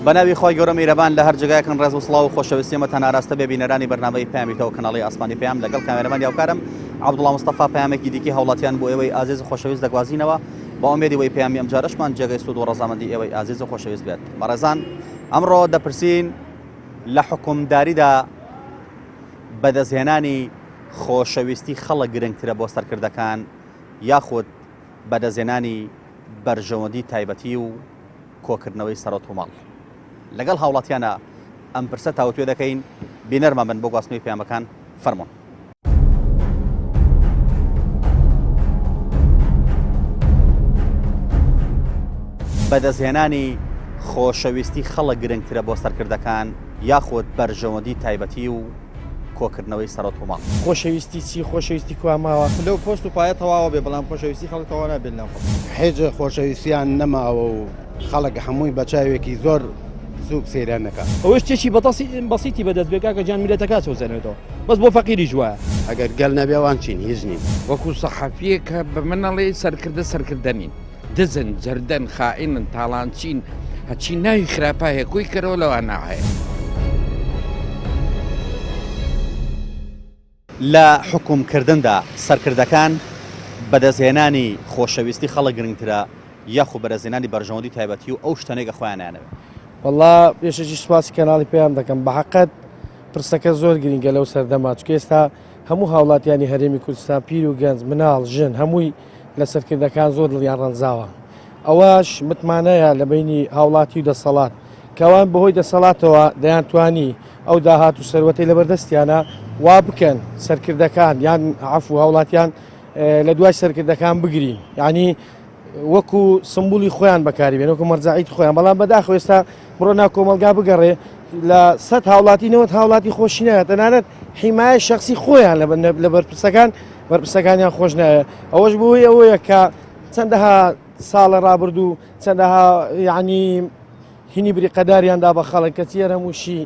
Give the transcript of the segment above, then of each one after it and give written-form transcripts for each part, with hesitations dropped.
بەناوی خوای گەورە میرەبان لە هەر جێگایەکن ڕێز و سڵاو و خۆشەویستی ئێمەتان ئاراستە بێ بینەرانی بەرنامەی پەیامی تۆ کەناڵی ئاسمانی پەیام لەگەڵ کامێرەمان یاوکارم عەبدوڵا مستەفا پەیامێکی دیکەی هاوڵاتیان بۆ ئێوەی ئازیز و خۆشەویست دەگوازینەوە بە ئومێدی وەی پەیامی ئەمجارەشمان جێگەی سوود و ڕەزامەندی ئێوەی ئازیز و خۆشەویست بێت بەڕێزان ئەمڕۆ دەپرسین لە حکومداریدا بەدەستهێنانی خۆشەویستی خەڵک گرنگترە بۆ سەرکردەکان یاخود بەدەستهێنانی بەرژەوەندی تایبەتی و کۆکردنەوەی سەرۆت و ماڵ. لەگەڵ هاوڵاتیانە ئەم پرسە تاوتوێ دەکەین، بینەرمان بن بۆ گواستنەوەی پەیامەکان، فەرموون. بەدەستهێنانی خۆشەویستی خەڵک گرنگترە بۆ سەرکردەکان یاخود بەرژەوەندی تایبەتی و کۆکردنەوەی سەرۆت و ماڵ. خۆشەویستی چی؟ خۆشەویستی کوا ماوە؟ پلە و پۆست و پایە تەواوە بێ بەڵام خۆشەویستی خەڵک تەواو نابێت لەناو خەڵک. حیچ خۆشەویستیان نەماوە و خەڵک هەمووی بە چاوێکی زۆر سوک سەیریان دەکا. ئەوەی شتێکی بەدەستی بەسیتی بەدەست بێ کاکە گیان میللەتەکە ئەچەوسێنێتەوە بەس بۆ فەقیریش وایە. ئەگەر گەل نەبێ ئەوان چین هیچ نین. وەکو سەحەفیەک کە بە من ئەڵێی سەرکردە سەرکردە نین دزن جەردەن خائینن تاڵانچین هەچی ناوی خراپە هەیە کۆی کەرەوە لەوانە هەیە. لە حوکم کردندا سەرکردەکان بەدەستهێنانی خۆشەویستی خەڵک گرنگترە یاخو بەدەستهێنانی بەرژەوەندی تایبەتی و ئەو شتانەی کە خۆیان نایانەوێت؟ وەڵا پێشەکی سوپاسی کەناڵی پەیام دەکەم بەحەقەت پرسەکە زۆر گرنگە لەو سەردەما چونکە ئێستا هەموو هاوڵاتیانی هەرێمی کوردستان پیر و گەنج مناڵ ژن هەمووی لە سەرکردەکان زۆر دڵیان ڕەنجاوە ئەوەش متمانەیە لە بینی هاوڵاتی و دەسەڵات کەوان بەهۆی دەسەڵاتەوە دەیانتوانی ئەو داهات و سەروەتەی لەبەردەستیانە وا بکەن سەرکردەکان یان عەفو هاوڵاتیان لە دوای سەرکردەکان بگرین یعنی وەکو سمبولی خۆیان بەکاری بێن وەکو مەرجەعیت خۆیان بەڵام بەداخەوە ئێستا بڕۆ ناو کۆمەڵگا بگەڕێ لە سەد هاوڵاتی نەوەت هاوڵاتی خۆشی نایە تەنانەت حیمایە شخصی خۆیان لە بەرپرسەکان بەرپرسەکانیان خۆش نایە ئەوەش بۆی ئەوەیە کە چەندەها ساڵە ڕابردوو چەندەها یعنی هینی بریقەداریان دا بە خەڵک کەچی هەر هەمووشی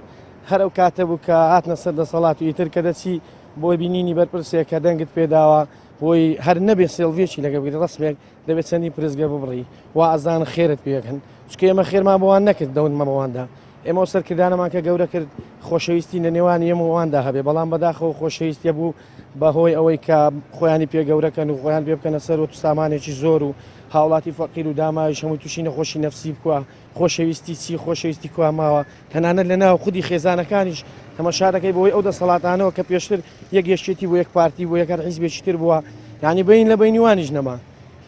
هەر ئەو کاتە بوو کە هاتنە سەر دەسەڵات و ئیتر کە دەچی بۆ بینینی بەرپرسێک کە دەنگت پێداوە بۆی هەر نەبێ سێڵڤیەکی لەگە بگری ڕسمێک دەبێت چەندی پرسگە ببڕی وا ئەزان خێرت پێەکەن چکە ئێمە خێرمان بۆوان نەکرد دەونمە بەواندا ئێمە و سەرکردانەمان کە گەورە کرد خۆشەویستی لە نێوان ئێمە واندا هەبێ بەڵام بەداخەوە خۆشەویستیە بوو بەهۆی ئەوەی کە خۆیانی پێ گەورەکەن و خۆیان پێ بکەنە سەر و سامانێکی زۆر و هاوڵاتی فەقیر و داماویش هەمووی تووشی نەخۆشی نەفسی بکووە خۆشەویستی چی خۆشەویستی کوا ماوە تەنانەت لە ناو خودی خێزانەکانیش تەمەشا دەکەی بەهۆی ئەو دەسەڵاتانەوە کە پێشتر یەک یەکێتی بوو یەک پارتی بوو یەک هەر حیزبێکی تر بووە یعنی بین لە بینی وانیش نەما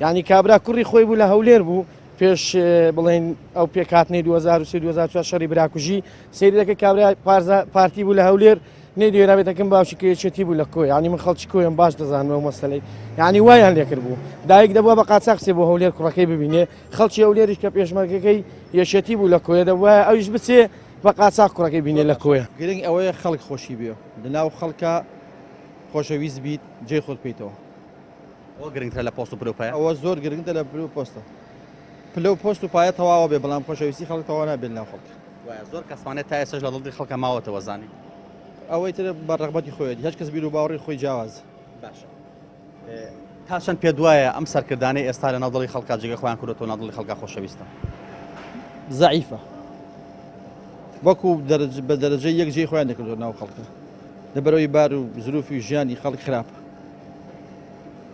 یعنی کابرا کوڕی خۆی بوو لە هەولێر بوو پێش بڵێن ئەو پێکهاتنەی 2023 2004 شەڕی براکوژی سەیری دەکەی کابرا پارتی بوو لە هەولێر نەیدوێرا بێتەکەم باوکی کە یەکێتی بوو لە کۆی یعنی من خەڵکی کۆیم باش دەزانم ئەو مەسەلەی یعنی وایان لێکرد بوو دایک دەبووە بە قاچاخ بچێ بۆ هەولێر کوڕەکەی ببینێ خەڵکی هەولێریش کە پێشمەرگەکەی یەکێتی بوو لە کۆیە دەبوایە ئەویش بچێ بە قاچاخ کوڕەکەی بینێ لە کۆیە. گرنگ ئەوەیە خەڵک خۆشی بێ لەناو خەڵکا خۆشەویست بیت جێی خۆت بکەیتەوە. ئەوە گرنگترە لە پۆست و پلە و پایە؟ ئەوە زۆر گرنگترە لە پلە و پۆستە. پلە و پۆست و پایە تەواوە بێ بەڵام خۆشەویستی خەڵک تەواو نابێت لەناو خەڵک. وایە زۆر کەسمانێت تا ئێستاش لە دڵی خەڵکا ماوەتەوە زانی. ئەوەی تر بە ڕەغبەتی خۆیەتی هەچ کەس بیر و باوەڕی خۆی جیاوازە. باشە تا چەند پێت وایە ئەم سەرکردانەی ئێستا لەناو دڵی خەڵکا جێگەی خۆیان کردۆتەوە ناو دڵی خەڵکا خۆشەویستە؟ زەعیفە وەکو بە دەرەجەی یەک جێی خۆیان نەکردووە ناو خەڵکە لەبەرەوەی بار و زروفی ژیانی خەڵک خراپە.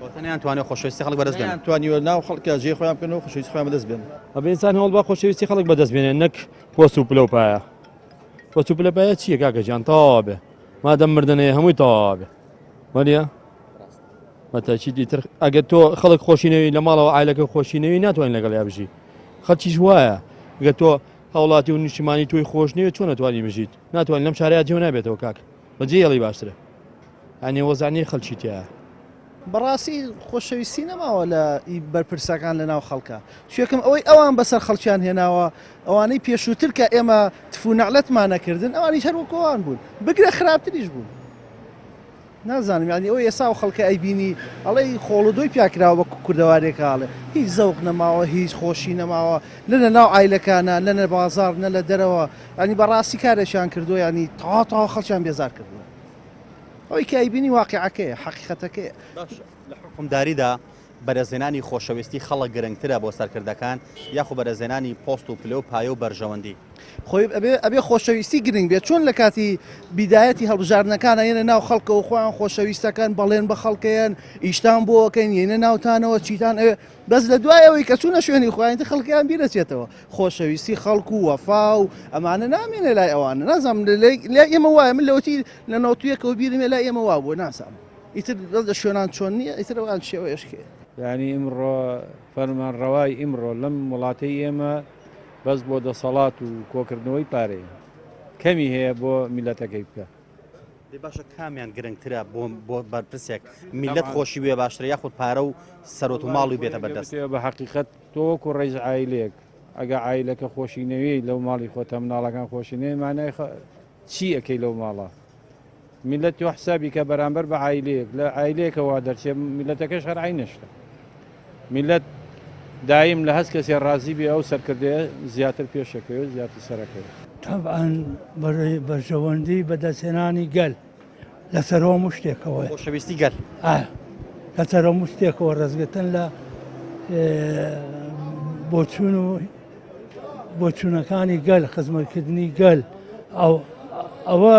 واتە نەیانتوانیوە خۆشەویستی خەڵک بەدەست بێنن. نەیانتوانیوە ناو خەڵکا جێی خۆیان بکەن و خۆشەویستی خۆیان بەدەست بێنن. ئەبێ ئینسان هەوڵ با خۆشەویستی خەڵک بەدەست بێنێ نەک پۆست و پلە و پایە. پۆست و پلە پایە چییە کاکە گیان تەواو بێ مادەم مردن هەیە هەمووی تەواو بێ وەنیە؟ بەتەکید ئیتر ئەگەر تۆ خەڵک خۆشی نەوی لە ماڵەوە ئایلەکە خۆشی نەوی ناتوانین لەگەڵیا بژی خەڵکیش وایە گە تۆ هاوڵاتی و نیشتیمانی تۆی خۆش نەوێت چۆن نەتوانی بژیت ناتوانین لەم شارەیا جێ نابێتەوە کاک بەجێ هێڵی باشترە ئەنێ وەزع نیە خەلکی تیایە. بەڕاستی خۆشەویستی نەماوە لە ئی بەرپرسەکان لە ناو خەڵکا چێکم ئەوەی ئەوان بەسەر خەڵکیان هێناوە ئەوانەی پێشووتر کە ئێمە تف و نەعلەتمان نەکردن ئەوانیش هەر وەکو ئەوان بوون بگرە خراپتریش بوون نازانم یعنی ئەوەی ئێستا ئەو خەڵکە ئەیبینی ئەڵێی خۆڵ و دۆی پیا کراوە وەکو کوردەوارێکە ئەڵێ هیچ زەوق نەماوە هیچ خۆشی نەماوە نە لە ناو عایلەکانە نە لە بازاڕ نە لە دەرەوە یعنی بەڕاستی کارێکیان کردووە یعنی تەواو تەواو خەڵکیان بێزار کردووە. ئەوەی کە ئەیبینی واقیعەکەیە، حەقیقەتەکەیە. باشە لە حوکمداریدا بەدەستهێنانی خۆشەویستی خەڵک گرنگترە بۆ سەرکردەکان یاخو بەدەستهێنانی پۆست و پلە و پایە و بەرژەوەندی؟ خۆی ئەبێ ئەبێ خۆشەویستی گرنگ بێت چۆن لە کاتی بیدایەتی هەڵبژاردنەکانە یەنە ناو خەڵکەوە خۆیان خۆشەویستەکەن بەڵێن بە خەڵکەیەن ئیشتان بۆ ئەکەین یەنە ناوتانەوە چیتان ئەوێ بەس لە دوای ئەوەی کە چوونە شوێنی خۆیان تر خەڵکیان بیرەچێتەوە خۆشەویستی خەڵک و وەفا و ئەمانە نامێنێ لای ئەوانە نازانم لای ئێمە وایە من لەوەتی لە نەوتویەکەوە بیرمێ لای ئێمە وا بووە نازانم ئیتر لە شوێنان چۆن نییە ئیتر ئەوان شێوەیەش کێ. یانی ئیمڕۆ فەرمانڕەوای ئیمڕۆ لەم وڵاتەی ئێمە بەس بۆ دەسەڵات و کۆکردنەوەی پارەیە کەمی هەیە بۆ میلەتەکەی بکە. دەی باشە کامیان گرنگترە بۆ بۆ بەرپرسێک میلەت خۆشی بوێ باشترە یاخود پارە و سەرۆت و ماڵی بێتە بەردەست؟ بە حەقیقەت تۆ وەکو ڕەیس عایلەیەک ئەگە عایلەکە خۆشی نەوێی لەو ماڵی خۆتە مناڵەکان خۆشی نەوێ مانای چی ئەکەی لەو ماڵە میلەت تۆ حسابی کە بەرامبەر بە عایلەیەک لە عایلەیەکە وا دەرچێ میلەتەکەش هەر عینەشتە میلەت دایم لە هەست کەسێ ڕازی بێ ئەو سەرکردەیە زیاتر پێشەکەوێت زیاتر سەرەکەوێت. تەبعەن بەرژەوەندی بەدەستهێنانی گەل لەسەر هەموو شتێکەوەیە. خۆشەویستی گەل. ئا لەسەر هەموو شتێکەوە ڕێزگرتن لە بۆچوون و بۆچوونەکانی گەل خزمەتکردنی گەل ئەو ئەوە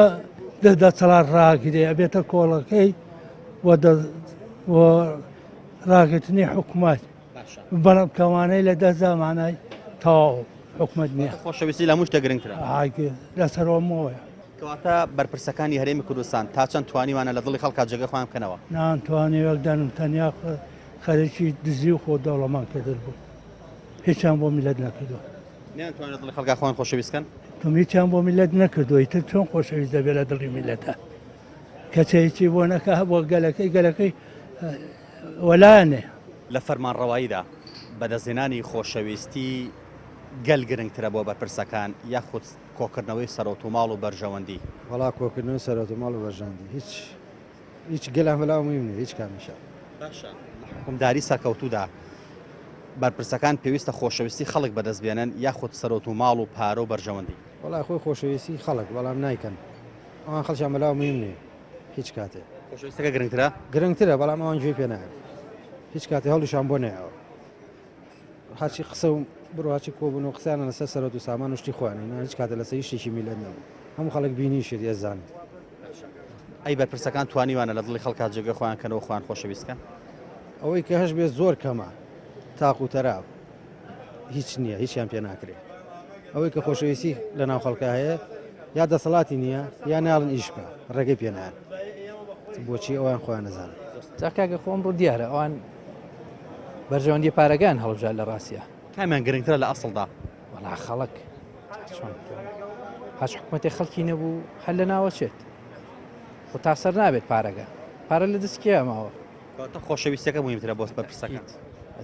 دەسەڵات ڕاگرێ ئەبێتە کۆڵەکەی و ڕاگرتنی حکومەت بەڵام کەوانەی لە دەستدا مانای تەواو حکومەت نییە. خۆشەویستی لە هەموو شتێک گرنگترە. لەسەرەوەمەوەیە. کەواتە بەرپرسەکانی هەرێمی کوردستان تا چەند توانیوانە لە دڵی خەڵکا جێگەی خۆیان بکەنەوە؟ نانتوانی وەک دەنم تەنیا خەریکی دزی و خۆ دەوڵەمەند کردن بوون هیچیان بۆ میلەت نەکردووە. نەیانتوانی لە دڵی خەڵکا خۆیان خۆشەویست کەن؟ تم هیچیان بۆ میلەت نەکردووە ئیتر چۆن خۆشەویست دەبێت لە دڵی میلەتە کەسێ هیچی بۆ نەکا بۆ گەلەکەی گەلەکەی وەلانێ. لە فەرمانڕەواییدا بەدەستهێنانی خۆشەویستی گەل گرنگترە بۆ بەرپرسەکان یاخود کۆکردنەوەی سەرۆت و ماڵ و بەرژەوەندی؟ وەڵا کۆکردنەوەی سەرۆت و ماڵ و بەرژەوەندی هیچ هیچ گەلان بەلاوە مهم نیە هیچ کامیشان. باشە لە حوکمداری سەرکەوتوودا بەرپرسەکان پێویستە خۆشەویستی خەڵک بەدەست بێنن یاخود سەرۆت و ماڵ و پارە و بەرژەوەندی؟ وەڵا خۆی خۆشەویستی خەڵک بەڵام نایکەن ئەوان خەڵکیان بەلاوە مهم نیە هیچ کاتێ. خۆشەویستەکە گرنگترە؟ گرنگترە بەڵام ئەوان گوێی پێ نایەن هیچ کاتێ هەوڵیشان بۆ نەیاوە هەرچی قسە و بڕۆ هەرچی کۆبوون و قسەیانە لەسەر سەرۆت و سامان و شتی خۆیان هینا هیچ کاتێ لەسەر هیچ شتێکی میللەت نەبوو هەموو خەڵک بینیشێتی ئەزانێت. ئەی بەرپرسەکان توانیوانە لە دڵی خەڵکا جێگەی خۆیان کەنەوە خۆیان خۆشەویست کەن؟ ئەوەی کە هەش بێت زۆر کەمە تاق و تەرا هیچ نییە هیچیان پێ ناکرێ ئەوەی کە خۆشەویستی لە ناو خەڵکا هەیە یا دەسەڵاتی نییە یا ناڵن ئیش بکە ڕێگەی پێ نایەن بۆچی ئەوان خۆیان نەزانن. جا کاکە خۆ ئەمڕۆ دیارە ئەوان بەرژەوەندی پارەکان هەڵبژارد لە ڕاستە. کامیان گرنگترە لە ئەسڵدا؟ وەڵا خەڵک چۆن هەچ حکومەتێک خەڵکی نەبوو هەر لە ناوە چێت خۆ تا سەر نابێت پارەکە پارە لە دەست کێ ماوە؟ کەواتە خۆشەویستیەکە مهمترە بۆ بەرپرسەکان.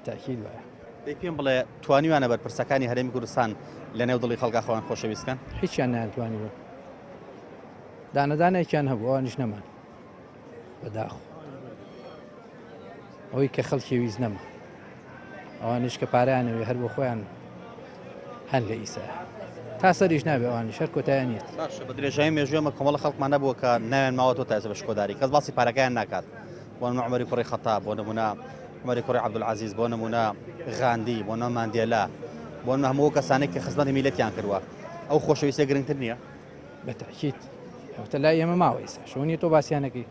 تاکید وایە. دەی پێم بڵێ توانیویانە بەرپرسەکانی هەرێمی کوردستان لە نێو دڵی خەڵکا خۆیان خۆشەویست کەن؟ هیچیان نەیانتوانیوە. دانەدانێکیان هەبوو ئەوانیش نەمان. بەداخۆ. ئەوەی کە خەڵکی ویست نەما. ئەوانیش کە پارەیانەوێ هەر بۆ خۆیان هەن لە ئیسا تا سەریش نابێ ئەوانیش هەر کۆتایان نیت. باشە بە درێژایی مێژووی ئەمە کۆمەڵە خەڵکمان نەبووە کە ناویان ماوەتەوە تا ئێستا بە شکۆداری کەس باسی پارەکەیان ناکات بۆ نمونە عومەری کوڕی خەتاب بۆ نمونە عومەری کوڕی عەبدولعەزیز بۆ نمونە غاندی بۆ نمونە ماندێلا بۆ نمونە هەموو ئەو کەسانەی کە خزمەتی میللەتیان کردووە ئەو خۆشەویستیە گرنگتر نییە؟ بە تەئکید ئەوتە لای ئێمە ماوە ئێستا شۆنیە تۆ باسیانەکەی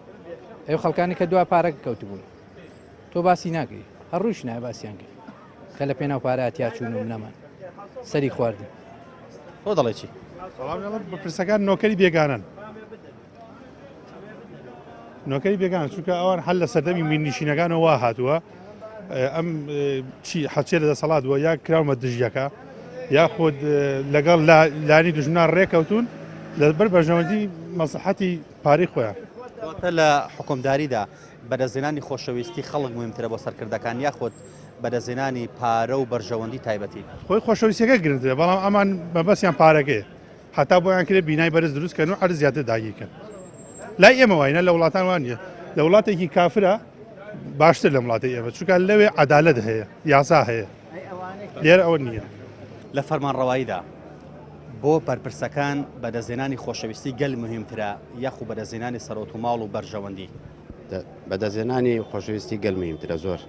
ئەو خەڵکانی کە دوا پارەکە کەوتبوون تۆ باسی ناکەی هەر ڕوویش نایە باسیان کرد کە لە پێناو پارە تیا چوون و نەمان سەری خواردن. تۆ دەڵێی چی؟ وەڵام دەڵێم بەرپرسەکان نۆکەری بێگانەن نۆکەری بێگان چونکە ئەوان هەر لە سەردەمی میرنشینەکانەوە وا هاتووە ئەم چی حەچێ لە دەسەڵات بووە یا کراومە دژیەکە یاخود لەگەڵ لانی دژمنان ڕێکەوتون لەبەر بەرژەوەندی مەسلحەتی پارەی خۆیان. واتە لە حوکمداریدا بەدەستهێنانی خۆشەویستی خەڵک موهیمترە بۆ سەرکردەکان یاخود بەدەستهێنانی پارە و بەرژەوەندی تایبەتی؟ خۆی خۆشەویستیەکە گرنگترە بەڵام ئەمان مەبەستیان پارەکەیە هەتا بۆیان کرێ بینای بەرز دروست کەن و عەرز زیاتر داگیر کەن لای ئێمە واینە لە وڵاتان وان نییە لە وڵاتێکی کافرە باشتر لە وڵاتی ئێمە چونکە لەوێ عەدالەت هەیە یاسا هەیە لێرە ئەوە نییە. لە فەرمانڕەواییدا بۆ بەرپرسەکان بەدەستهێنانی خۆشەویستی گەل موهیمترە یاخو بەدەستهێنانی سەرۆت و ماڵ و بەرژەوەندی؟ بەدەستهێنانی خۆشەویستی گەل موهیمترە زۆر.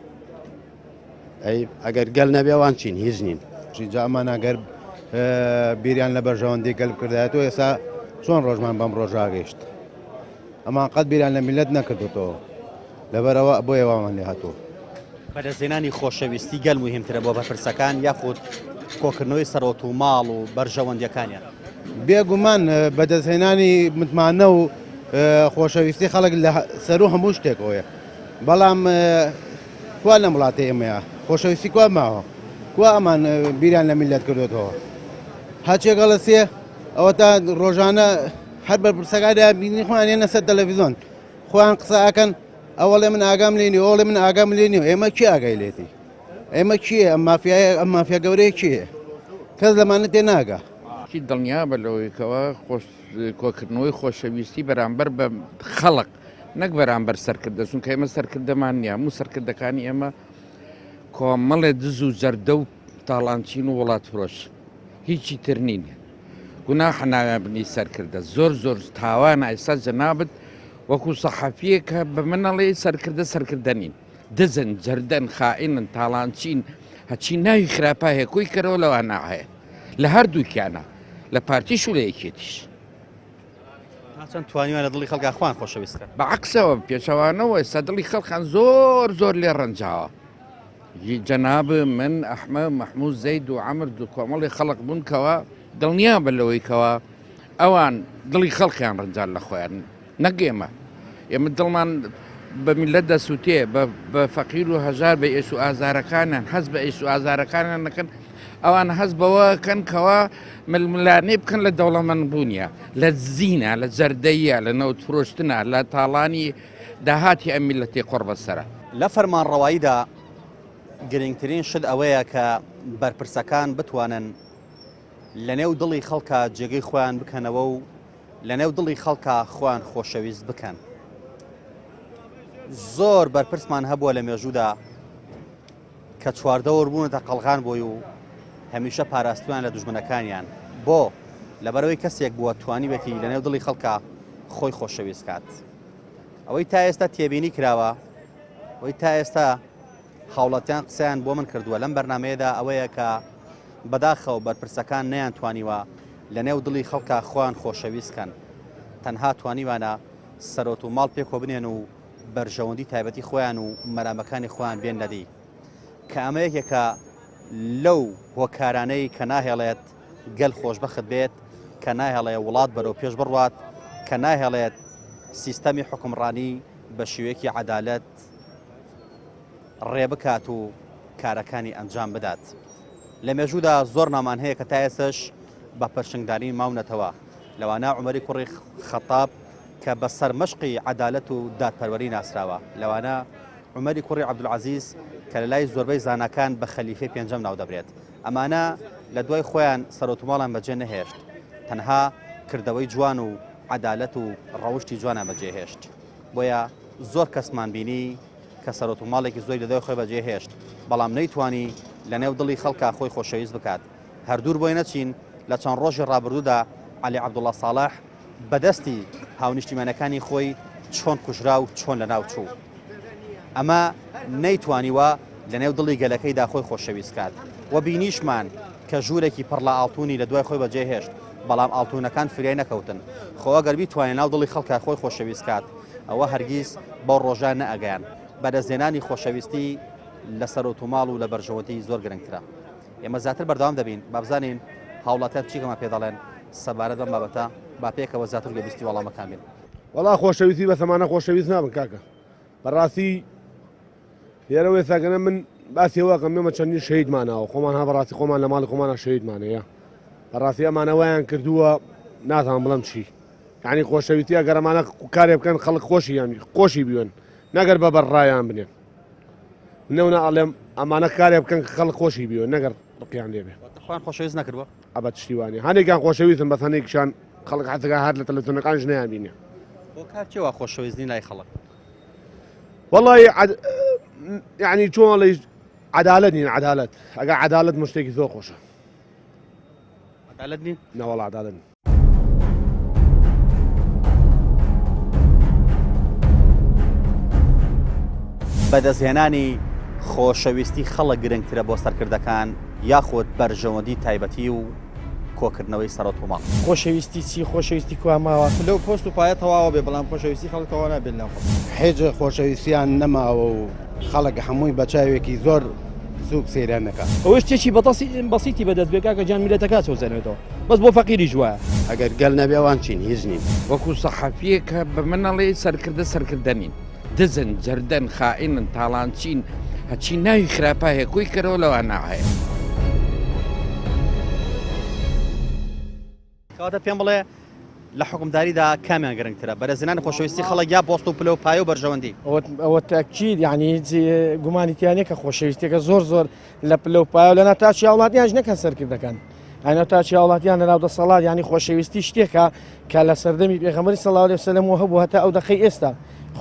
ئەی ئەگەر گەل نەبێ ئەوان چین هیچ نین. جا ئەمان ئەگەر بیریان لە بەرژەوەندی گەل بکردایەتەوە ئێستا چۆن ڕۆژمان بەم ڕۆژە گەیشت ئەمان قەت بیریان لە میلەت نەکردوتەوە لەبەرەوە بۆیە وامان لێ هاتووە. بەدەستهێنانی خۆشەویستی گەل موهیمترە بۆ بەرپرسەکان یاخود کۆکردنەوەی سەرۆت و ماڵ و بەرژەوەندیەکانیان؟ بێگومان بەدەستهێنانی متمانە و خۆشەویستی خەڵک لە سەرو هەموو شتێکەوەیە بەڵام کوا لەم وڵاتەی ئێمەیە خۆشەویستی کوا ماوە کوا ئەمان بیریان لە میلەت کردوێتەوە هەچێک گەڵەسێ ئەوە تا ڕۆژانە هەر بەرپرسەکانیان بینی خۆیان یەنە سەر تەلەڤیزیۆن خۆیان قسە ئەکەن ئەوەڵێ من ئاگام لێ نیە ئەوڵێ من ئاگام لێ نیە ئێمە کێ ئاگای لێتی ئێمە کێ ئەم مافیایە ئەم مافیا گەورەیە کێ کەس لەمانە تێ ناگا. چی دڵنیابە لەوەی کەوا خۆش کۆکردنەوەی خۆشەویستی بەرامبەر بە خەڵک نەک بەرامبەر سەرکردە چونکە ئێمە سەرکردەمان نییە هەموو سەرکردەکانی ئێمە کۆمەڵێ دز و جەردە و تاڵانچین و وڵات فرۆش هیچی تر نین گوناحە ناویان بنی سەرکردە زۆر زۆر تاوانە ئێستا جەنابت وەکو سەحەفیەک کە بە من ئەڵێ سەرکردە سەرکردە نین دزن جەردەن خائینن تاڵانچین هەچی ناوی خراپە هەیە کۆی کەرەوە لەوانە هەیە لە هەردووکیانە لە پارتیش و لە یەکێتیش. تا چەند توانیوان لە دڵی خەڵکا خۆیان خۆشەویست کەن؟ بە عەکسەوە پێچەوانەوە ئێستا دڵی خەڵکان زۆر زۆر لێ ڕەنجاوە جەناب من ئەحمە مەحموود زەید و عەمر و کۆمەڵی خەڵک بوون کەوا دڵنیا بە لەوەی کەوا ئەوان دڵی خەڵکیان ڕەنجان لە خۆیان نەک ئێمە ئێمە دڵمان بە میلەت دەسووتێ بە فەقیر و هەژار بە ئێش و ئازارەکانیان هەست بە ئێش و ئازارەکانیان نەکەن ئەوان هەست بەوە کەن کەوا ململانێ بکەن لە دەوڵەمەند بوونیە لە زینە لە جەردەیە لە نەوت فرۆشتنە لە تاڵانی داهاتی ئەم میلەتی قڕ بەسەرە. لە فەرمانڕەواییدا گرنگترین شت ئەوەیە کە بەرپرسەکان بتوانن لەنێو دڵی خەڵکا جێگەی خۆیان بکەنەوە و لەنێو دڵی خەڵکا خۆیان خۆشەویست بکەن. زۆر بەرپرسمان هەبووە لە مێژوودا کە چواردەور بوونەتە قەڵغان بۆی و هەمیشە پاراستویان لە دوژمنەکانیان بۆ لەبەرەوەی کەسێک بووە توانیوێتی لەنێو دڵی خەڵکا خۆی خۆشەویست کات. ئەوەی تا ئێستا تێبینی کراوە ئەوەی تا ئێستا هاوڵاتیان قسەیان بۆ من کردووە لەم بەرنمەیەدا ئەوەیە کە بەداخەوە بەرپرسەکان نەیانتوانیوە لە نێو دڵی خەڵکا خۆیان خۆشەویست کەن تەنها توانیوانە سەرۆت و ماڵ پێکۆ بنێن و بەرژەوەندی تایبەتی خۆیان و مەرامەکانی خۆیان بێن نەدی کە ئەمە یەکێکە لەو هۆکارانەی کە ناهێڵێت گەل خۆشبەخت بێت کە ناهێڵێ وڵات بەرەو پێش بڕوات کە ناهێڵێت سیستەمی حکومڕانی بە شێوەیەکی عەدالەت ڕێ بکات و کارەکانی ئەنجام بدات. لە مێژوودا زۆر نامان هەیە کە تا ئێستش بە پرشنگداری ماونەتەوە، لەوانە عومەری کوڕی خەتاب کە بە سەرمەشقی عەدالەت و دادپەروەری ناسراوە، لەوانە عومەری کوڕی عەبدولعەزیز کە لە لای زۆربەی زاناکان بە خەلیفەی پێنجەم ناودەبرێت. ئەمانە لە دوای خۆیان سەرۆتوماڵیان بەجێ نەهێشت، تەنها کردەوەی جوان و عەدالەت و ڕەوشتی جوانیان بەجێهێشت. بۆیە زۆر کەسمان بینی کە سەرۆت و ماڵێکی زۆری لەدوای خۆی بەجێ هێشت، بەڵام نەیتوانی لەنێو دڵی خەڵکا خۆی خۆشەویست بکات. هەر دوور بۆی نەچین، لە چەند ڕۆژی ڕابردوودا عەلی عەبدوڵا ساڵح بە دەستی هاونیشتیمانەکانی خۆی چۆن کوژرا و چۆن لەناو چوو. ئەمە نەیتوانیوە لەنێو دڵی گەلەکەیدا خۆی خۆشەویست کات و بینیشمان کە ژوورێکی پڕ لە ئاڵتوونی لە دوای خۆی بەجێ هێشت، بەڵام ئاڵتوونەکان فریای نەکەوتن. خۆ ئەگەر بیتوانێ ناو دڵی خەڵکا خۆی خۆشەویست کات، ئەوە هەرگیز بەو ڕۆژە نەئەگەیان. بەدەستهێنانی خۆشەویستی لە سەرۆت و ماڵ و لە بەرژەوەندی زۆر گرنگترە. ئێمە زیاتر بەردەوام دەبین، با بزانین هاوڵاتیان چی کەمان پێ دەڵێن سەبارەت بەم بابەتە، با پێکەوە زیاتر گوێبیستی وەڵامەکان بین. وەڵا خۆشەویستی بەس ئەمانە خۆشەویست نابن کاکە بەڕاستی لێرەوە ئێستاکەنە من باسی ئەوە ئەکەم ئێمە چەندین شەهیدمان هاوە خۆمان ها بەڕاستی خۆمان لە ماڵی خۆمانە شەهیدمان هەیە بەڕاستی ئەمانە وایان کردووە نازانم بڵێم چی یعنی خۆشەویستی ئەگەر ئەمانە کارێ بکەن خەڵک خۆشیان خۆشی بیوێن نەگەر بە بەرڕایان بنێن نەونا ئەڵێم ئەمانە کارێ بکەن کە خەڵک خۆشی بیوێن نەگەر ڕقیان لێ بێ خۆیان خۆشەویست نەکردووە ئەبەد شتی وانە هەنێکیان خۆشەویستن بەس هەنێکیشان خەڵک حەزەکە هەر لە تەلەڤیزیۆنەکان ژنیان بینێ هۆکار چیە وا خۆشەویست نین لای خەڵک؟ وەڵی یعنی چۆن ئەڵێی عەدالەت نین عەدالەت ئەگەر عەدالەت مشتێکی زۆر خۆشە عەدالەت نین؟ نەوەڵا عەدالەت نین. بەدەستهێنانی خۆشەویستی خەڵک گرنگترە بۆ سەرکردەکان یاخود بەرژەوەندی تایبەتی و کۆکردنەوەی سەرۆت و ماڵ؟ خۆشەویستی چی؟ خۆشەویستی کوا ماوە؟ پلە و پۆست و پایە تەواوە بێ بەڵام خۆشەویستی خەڵک تەواو نابێت لەناو خەڵک. حیچ خۆشەویستیان نەماوە و خەڵک هەمووی بە چاوێکی زۆر سوک سەیریان دەکا. ئەوە شتێکی بەدەستی بەسیتی بەدەست بێ کاکە گیان میلەتەکە چەوسێنێتەوە بەس بۆ فەقیریش وایە. ئەگەر گەل نەبێ ئەوان چین هیچ نین. وەکو سەحەفیەکە بە من ئەڵێی سەرکردە سەرکردە نین دزن جەردەن خائینن تاڵانچین هەچی ناوی خراپە هەیە کۆی کەرەوە لەوانە هەیە. کەواتە پێم بڵێ لە حوکمداریدا کامیان گرنگترە بەرزهێنانی خۆشەویستی خەڵک یا پۆست و پلە و پایە و بەرژەوەندی؟ ئەوە تەکید یعنی هیچ گومانی تیا نییە کە خۆشەویستیەکە زۆر زۆر لە پلە و پایە و لە ناو تاکی هاوڵاتیانش نەکەن سەرکردەکان ئەنا تاکی هاوڵاتیان لە ناو دەسەڵات یعنی خۆشەویستی شتێکە کە لە سەردەمی پێغەمبەری صلی الله علیه وسلم و هەبوو هەتا ئەو دەقەی ئێستا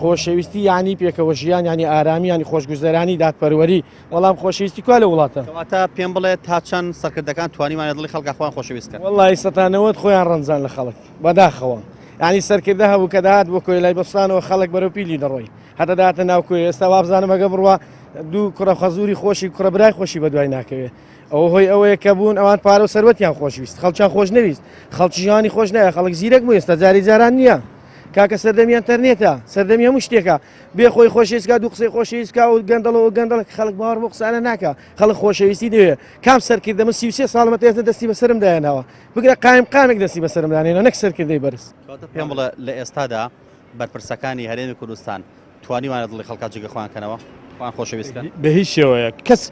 خۆشەویستی یعنی پێکەوە ژیان یعنی ئارامی یعنی خۆشگوزەرانی دادپەروەری وەڵام خۆشەویستی کوا لە وڵاتە؟ کەواتە پێم بڵێ تا چەند سەرکردەکان توانیوانە دڵی خەڵکا خۆیان خۆشەویست کەن؟ وەڵی 90% خۆیان ڕەنجان لە خەڵک بەداخەوە یعنی سەرکردە هەبوو کە دەهات بۆ کۆی لای بەستانەوە خەڵک بەرەو پیلی دەڕۆی هەتا دەهاتە ناو کۆی ئێستا وابزانم ئەگە بڕوا دوو کوڕە خەزوری خۆشی کوڕە برای خۆشی بەدوای ناکەوێ ئەوە هۆی ئەوەیە کە بوون ئەوان پارە و سەروەتیان خۆشویست خەڵکیان خۆش نەویست خەڵکی ژیانی خۆش نایە خەڵک زیرەک بوو ئێستا جاری جاران نییە کاکە سەردەمی ئەنتەرنێتە سەردەمی هەموو شتێکە بێ خۆی خۆشەویست کا دوو قسەی خۆشەویست کا و گەندەڵ و گەندەڵ خەڵک باوەڕ بۆ قسانە ناکا خەڵک خۆشەویستی دەوێ کام سەرکردە من 33 ساڵمە تێزە دەستی بەسەرم دایانەوە بگرە قایم قامێک دەستی بەسەرم دانێنە نەک سەرکردەی بەرز. کەواتە پێم بڵێ لە ئێستادا بەرپرسەکانی هەرێمی کوردستان توانیوانە دڵی خەڵکا جێگە خۆیان کەنەوە خۆیان خۆشەویست کەن؟ بە هیچ شێوەیەک کەس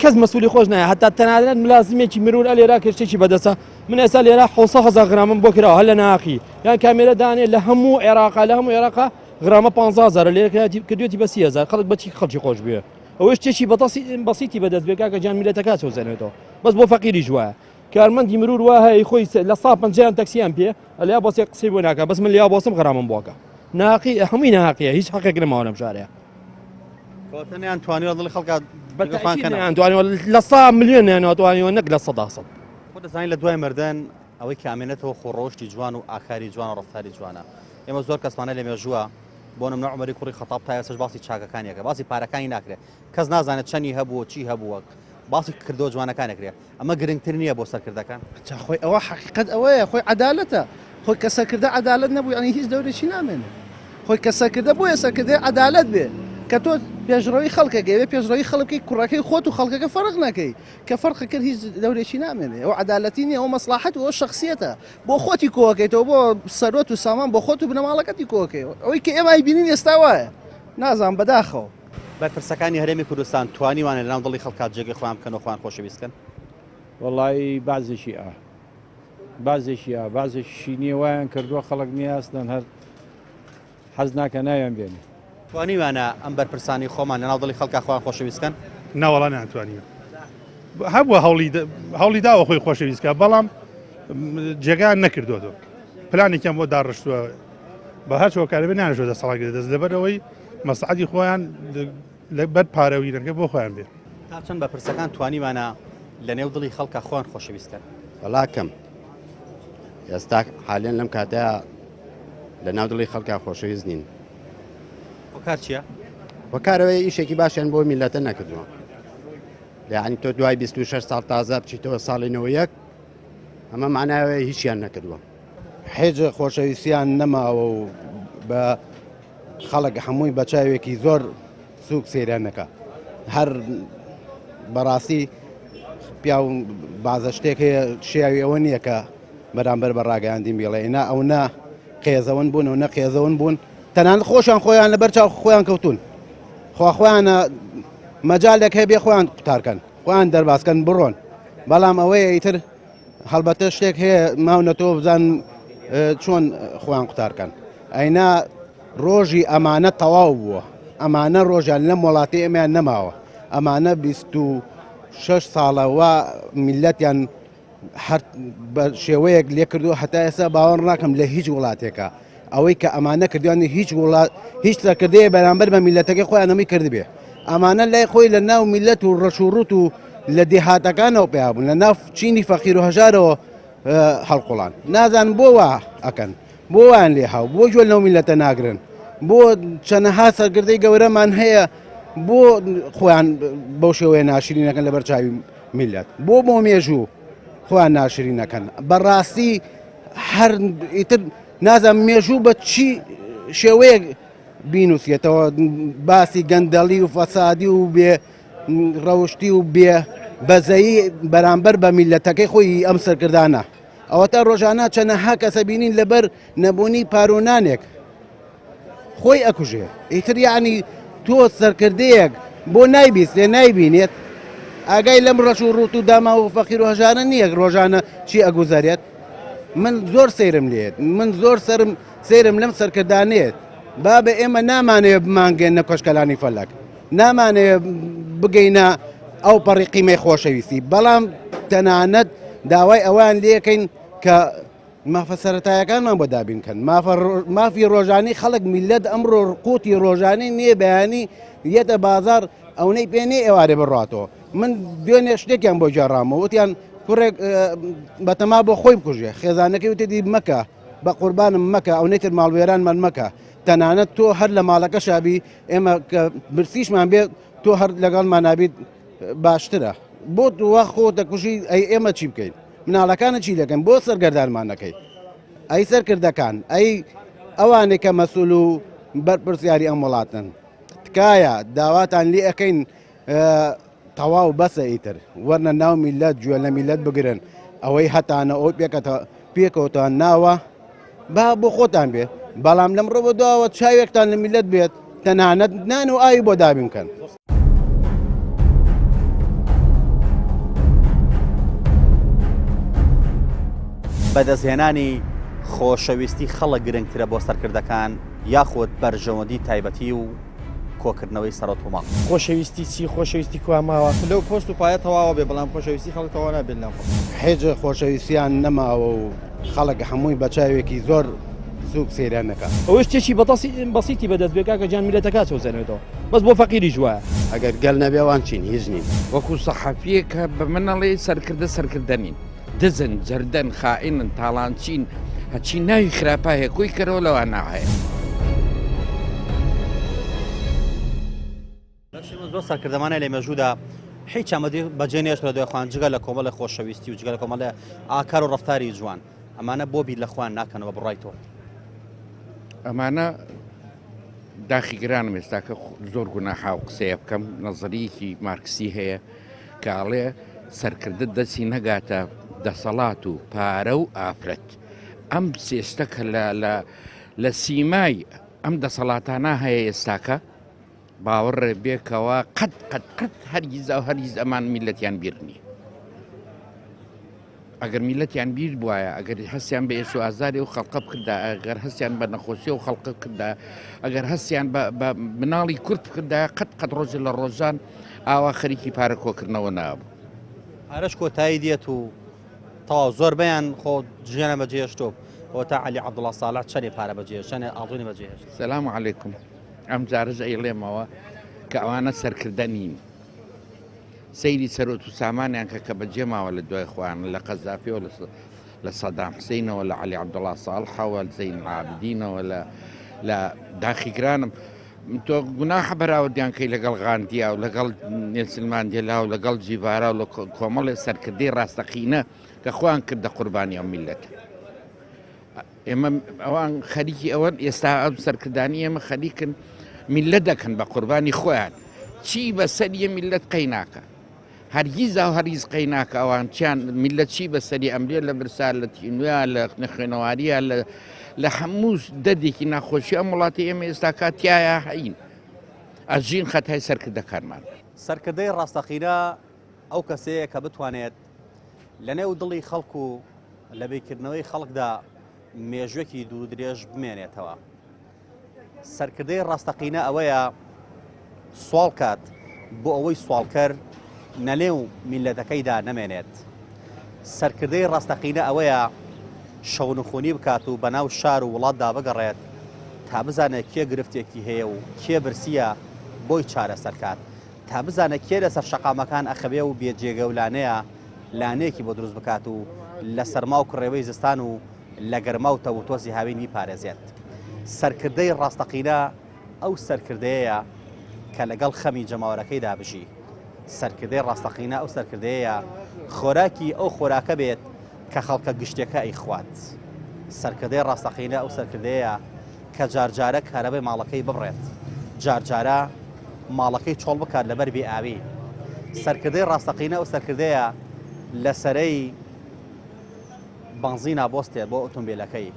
کەس مەسولی خۆش نایە هەتا تەنانەت ملازمێکی مرور ئەلێرا کە شتێکی بەدەستە من ئێستا لێرە 600 هەزار غرامم بۆ کراوە هەر لە ناقی یان کامێرە دانێ لە هەموو عێراقا لە هەموو عێراقا غرامە 15 هەزارە لێرە کردوێتی بە 30 هەزار خەڵک بەچی خەڵکی خۆش بوێ ئەوە شتێکی بەدەستی بەسیتی بەدەست بێ کاکە گیان میلەتەکە چەوسێنێتەوە بەس بۆ فەقیریش وایە کارمەندی مرور وا هەیە خۆی لە سا پەنجیان تەکسیان پێ ئەلیا بەسێ قسەی بۆ ناکە بەس من لیا بۆسم غرامم بۆکە ناقی هەمووی ناقیە هیچ حەقێک نەماوە لەم شارەیە کەواتە نەیان توانیوە دڵی خەڵکە بەتەئکید توانیوە لە سا ملیۆن نیانەوە نەک لە سەدا سەد خۆ دەزانین لە دوای مردن ئەوەی کە ئەمێنێتەوە خۆ ڕەوشتی جوان و ئاکاری جوان و ڕەفتاری جوانە. ئێمە زۆر کەسمانە لە مێژووە بۆ نمونە عومەری کوڕی خەتاب تا ئێستاش باسی چاکەکانی ئەکرێ باسی پارەکانی ناکرێ کەس نازانێت چەنی هەبوو چی هەبووە باسی کردەوە جوانەکان ئەکرێ ئەمە گرنگتر نییە بۆ سەرکردەکان؟ جا خۆی ئەوە حەقیقەت ئەوەیە خۆی عەدالەتە خۆی کە سەرکردە عەدالەت نەبوو یعنی هیچ دەورێکی نامێنێ خۆی کە سەرکردە بۆیە سەرکردەی عەدالەت بێ کە تۆ پێشڕەوی خەڵکەکەی بێ پێشڕەوی خەڵک بکەی کوڕەکەی خۆت و خەڵکەکە فەرق نەکەی کە فەرق کرد هیچ دەورێکی نامێنێ ئەو عەدالەتی نیە ئەو مەسڵاحەت و ئەو شەخسیەتە بۆ خۆتی کۆکەیتەوە بۆ سەرۆت و سامان بۆ خۆت و بنەماڵەکەتی کۆکەیەوە ئەوەی کە ئێمە ئەیبینین ئێستا وایە نازانم بەداخەوە. بەرپرسەکانی هەرێمی کوردستان توانیوانە لەناو دڵی خەڵکا جێگەی خۆیان بکەن و خۆیان خۆشەویست کەن؟ وەڵایی بەعزێکی ئا بەعزێکی ئا بەعزێکیشی نییە وایان کردووە خەڵک نییە ئەسلەن هەر حەز ناکە ناویان بێنێ. توانیویانە ئەم بەرپرسانەی خۆمان لەناو دڵی خەڵکا خۆیان خۆشەویست کەن؟ ناوەڵا نەیانتوانیوە. هەبووە هەوڵی هەوڵی داوە خۆی خۆشەویست کە بەڵام جێگایان نەکردوەوە پلانێکیان بۆ داڕشتووە بە هەر هۆکارێ بێ نانەشوە دەسەڵات گرێ دەست لەبەرەوەی مەسعدی خۆیان لەبەر پارەوینەکە بۆ خۆیان بێ. تا چەند بەرپرسەکان توانیوانە لە نێو دڵی خەڵکا خۆیان خۆشەویست کەن؟ وەڵا کەم. ئێستا حالێن لەم کاتەیا لە ناو دڵی خەڵکا خۆشەویست نین. هۆکار چییە؟ هۆکارەوەی ئیشێکی باشیان بۆ میلەتە نەکردووە. یعنی تۆ دوای 26 ساڵ تازە بچیتەوە ساڵی 91 ئەمە معناوەیە هیچیان نەکردووە. حیچ خۆشەویستیان نەماوە و بە خەڵک هەمووی بە چاوێکی زۆر سوک سەیریان دەکا هەر بەڕاستی پیاو بازە شتێک هەیە شیاوی ئەوە نییە کە بەرامبەر بە ڕاگەیاندین بیڵێ نا ئەو نا قێزەون بوون و نە قێزەون بوون تەنان خۆشیان خۆیان لەبەر چاو خۆیان کەوتون خوا خۆیانە مەجالێک هەیە بێ خۆیان قوتارکەن خۆیان دەربازکەن بڕۆن بەڵام ئەوەیە ئیتر هەڵبەتە شتێک هەیە ماونەتەوە بزان چۆن خۆیان قوتارکەن ئەینا ڕۆژی ئەمانە تەواو بووە ئەمانە ڕۆژیان لەم وڵاتی ئێمەیان نەماوە ئەمانە 26 ساڵە وا میلەتیان هەر بە شێوەیەک لێ کردو هەتا ئێستا باوەڕ ناکەم لە هیچ وڵاتێکە ئەوەی کە ئەمانە کردویان هیچ وڵات هیچ سەرکردەیە بەرامبەر بە میلەتەکەی خۆیان ئەمەی کردبێ ئەمانە لای خۆی لە ناو میلەت و ڕەش و ڕوت و لە دێهاتەکانەوە پیا بوون لە ناو چینی فەقیر و هەژارەوە هەڵقوڵان نازانم بۆ وا ئەکەن بۆ وان لێ هاو بۆ گوێ لەو میلەتە ناگرن بۆ چەنەها سەرکردەی گەورەمان هەیە بۆ خۆیان بەو شێوەیە ناشرینەکەن لەبەر چاوی میلەت بۆ بۆ مێژوو خۆیان ناشرینەکەن بەڕاستی هەر ئیتر نازانم مێژوو بە چی شێوەیەک بینوسێتەوە باسی گەندەڵی و فەسادی و بێ ڕەوشتی و بێ بەزەیی بەرامبەر بە میلەتەکەی خۆی ئەم سەرکردانە ئەوەتا ڕۆژانە چەنەها کەسە بینین لەبەر نەبوونی پارۆنانێک خۆی ئەکوژێ ئیتر یعنی تۆ سەرکردەیەک بۆ نایبیستێ نایبینێت ئاگای لەم ڕەش و ڕوت و داما و فەقیر و هەژارە نییە ڕۆژانە چی ئەگوزارێت من زۆر سەیرم لێت من زۆر سەرم سەیرم لەم سەرکردانێت بابە ئێمە نامانەوێ بمانگەێنە کۆشکەلانی فەلەک نامانەوێ بگەینە ئەو پەڕی قیمەی خۆشەویستی بەڵام تەنانەت داوای ئەوان لەکەین کە مافە سەرەتایەکانمان بۆ دابین کەن مافی ڕۆژانی خەڵک میلەت ئەمڕۆ قوتی ڕۆژانی نییە بەیانی یەتە بازار ئەونەی پێ نیە ئێوارێ بڕاتەوە من دوێنێ شتێکیان بۆ گێڕامەوە وتیان کوڕێک بەتەما بۆ خۆی بکوژێ خێزانەکەی وتێتی مەکە بە قوربانم مەکە ئەو نەیتر ماڵوێرانمان مەکە تەنانەت تۆ هەر لە ماڵەکە شابی ئێمە کە برسیشمان بێت تۆ هەر لەگەڵمان نابیت باشترە بۆ وا خۆ دەکوژی ئەی ئێمە چی بکەین مناڵەکانە چی دەکەن بۆ سەرگەردانمان نەکەی ئەی سەرکردەکان ئەی ئەوانێک کە مەسول و بەرپرسیاری ئەم وڵاتن تکایە داواتان لێ ئەەکەین تەواو بەسە ئیتر وەرنە ناو میلەت گوێ لە میلەت بگرن ئەوەی هەتانە ئەو پێکەتە پێکەوتان ناوە با بۆ خۆتان بێ بەڵام لەم ڕۆ بە دواوە چاوێکتان لە میلەت بێت تەنانەت نان و ئاوی بۆ دابین کەن. بەدەستهێنانی خۆشەویستی خەڵک گرنگترە بۆ سەرکردەکان یاخود بەرژەوەندی تایبەتی و کۆکردنەوەی سەرۆت و ماڵ. خۆشەویستی چی؟ خۆشەویستی کوا ماوە؟ پلە و پۆست و پایە تەواوە بێ بەڵام خۆشەویستی خەڵک تەواو نابێت لەم. حیچ خۆشەویستیان نەماوە و خەڵک هەمووی بە چاوێکی زۆر سوک سەیریان دەکات. ئەوە شتێکی بەدەستی بەسیتی بەدەست بێ کاکە گیان میللەتەکە چەوسێنێتەوە بەس بۆ فەقیریش وایە. ئەگەر گەل نەبێ ئەوان چین هیچ نین. وەکو سەحەفیەک کە بە من ئەڵێ سەرکردە سەرکردە نین دزن جەردەن خائینن تاڵانچین هەچی ناوی خراپە هەیە کۆی کەرەوە لەوانە هەیە. زۆر سەرکردەمانە لە مێژوودا هیچ ئەمەدی بەجێ نێشت لە دوای خوان جگە لە کۆمەڵی خۆشەویستی و جگە لە کۆمەڵی ئاکار و ڕفتاری جوان ئەمانە بۆ بیر لە خوان ناکەنەوە بڕای تۆ ئەمانە داخی گرانم ئێستاکە زۆر گوناحا و قسەیە بکەم نەزەریەکی مارکسی هەیە کە ئەڵێ سەرکردە دەستی نەگاتە دەسەڵات و پارە و ئافرەت ئەم سێشتە کە لە لە لە سیمای ئەم دەسەڵاتانە هەیە ئێستاکە باوەڕێ بێکەوە قەت قەت قەت هەرگیز و هەرگیز ئەمان میلەتیان بیر نییە ئەگەر میلەتیان بیر بواە ئەگەر هەستیان بە ئێش و ئازاری و خەڵقە بکردا ئەگەر هەستیان بە نەخۆشی و خەڵقە بکردا ئەگەر هەستیان بە مناڵی کورد بکردا قەت قەت ڕۆژە لە ڕۆژان ئاوا خەریکی پارە کۆکردنەوە نابوو. پارەش کۆتایی دێت و تەواو زۆربەیان خۆ ژیانە بەجێهێشتۆ ئەوە تا عەلی عەبدوڵا ساڵح چەنێ پارە بەجێهێشت چەنێ ئاڵتونی بەجێهێشت. سلام علیکم ئەم جارەش ئەیڵێمەوە کە ئەوانە سەرکردە نین سەیری سەرۆت و سامانیان کە کە بەجێ ماوە لە دوای خۆیان لە قەزافیەوە لە لە سەدام حسینەوە لە عەلی عەبدوڵا ساڵحەوە زەین عابدینەوە لە لە داخی گرانم تۆ گوناحە بەراوردیان کەی لەگەڵ غاندیا و لەگەڵ نێلسن ماندێلا و لەگەڵ جیڤارا و لە کۆمەڵێ سەرکردەی ڕاستەقینە کە خۆیان کردە قوربانی ئەم میلەتە ئێمە ئەوان خەریکی ئەوەن ئێستا ئەم سەرکردانی ئێمە خەریکن میلەت دەکەن بە قوربانی خۆیان چی بەسەر یە میلەت قەیناکە هەرگیز و هەرگیز قەیناکە ئەوان چیان میلەت چی بەسەری ئەمرێ لە برسا لە تینویا لە نەخوێنەواریە لە لە هەموو دەردێکی ناخۆشی ئەم وڵاتی ئێمە ئێستا کاتیایە هەین ئەژین خەتای سەرکردەکانمان. سەرکردەی ڕاستەقینە ئەو کەسەیە کە بتوانێت لەنێو دڵی خەڵک و لە بیرکردنەوەی خەڵکدا مێژوێکی دوور درێژ بمێنێتەوە. سەرکردەی ڕاستەقینە ئەوەیە سواڵ کات بۆ ئەوەی سواڵکەر نەلێو میلەتەکەیدا نەمێنێت. سەرکردەی ڕاستەقینە ئەوەیە شەونخونی بکات و بەناو شار و وڵاتدا بگەڕێت تا بزانێت کێ گرفتێکی هەیە و کێ برسیە بۆی چارەسەر کات تا بزانێت کێ لەسەر شەقامەکان ئەخەوێ و بێ جێگە و لانەیە لانەیەکی بۆ دروست بکات و لە سەرما و کڕێوەی زستان و لە گەرما و تەوتۆزی هاوین بیپارێزێت. سەرکردەی ڕاستەقینە ئەو سەرکردەیەیە. کە لەگەڵ خەمی جەماوەرەکەیدا بژی. سەرکردەی ڕاستەقینە ئەو سەرکردەیەیە خۆراکی ئەو خۆراکە بێت کە خەڵکە گشتیەکە ئەیخوات. سەرکردەی ڕاستەقینە ئەو سەرکردەیەیە کە جارجارە کارەبای ماڵەکەی ببڕێت، جارجارە ماڵەکەی چۆڵ بکات لەبەر بێ ئاوی. سەرکردەی ڕاستەقینە ئەو سەرکردەیە لە سەرەی بەنزینا بۆستێت بۆ ئۆتۆمبیلەکەی،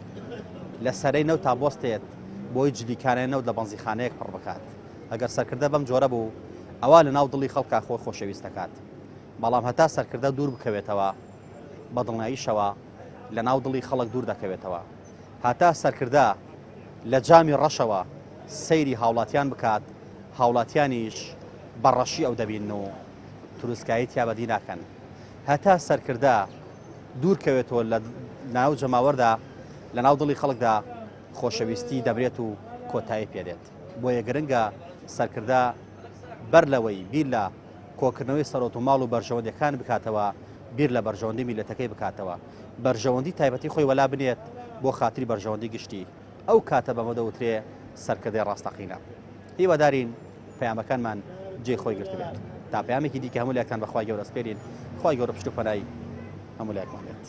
لە سەرەی نەوتا بۆستێت بۆی جلیکانەی نەوت لە بەنزیخانەیەک پڕ بکات. ئەگەر سەرکردە بەم جۆرە بوو ئەوا لە ناو دڵی خەڵکا خۆی خۆشەویست دەکات. بەڵام هەتا سەرکردە دوور بکەوێتەوە بە دڵنیاییشەوە لە ناو دڵی خەڵک دوور دەکەوێتەوە. هەتا سەرکردە لە جامی ڕەشەوە سەیری هاوڵاتیان بکات، هاوڵاتیانیش بە ڕەشی ئەو دەبینن و تروسکایی تیا بەدی ناکەن. هەتا سەرکردە دوور کەوێتەوە لە ناو جەماوەردا، لە ناو دڵی خەڵکدا خۆشەویستی دەمرێت و کۆتایی پێدێت. بۆیە گرنگە سەرکردە بەر لەوەی بیر لە کۆکردنەوەی سەرۆت و ماڵ و بەرژەوەندیەکان بکاتەوە، بیر لە بەرژەوەندی میللەتەکەی بکاتەوە، بەرژەوەندی تایبەتی خۆی وەلا بنێت بۆ خاتری بەرژەوەندی گشتی، ئەو کاتە بەمە دەوترێ سەرکردەی ڕاستەقینە. هیوادارین پەیامەکانمان جێی خۆی گرتبێت. تا پەیامێکی دیکە هەموو لایەکتان بە خوای گەورە سپێرین، خوای گەورە پشت و پەنای هەموو لایەکمان بێت.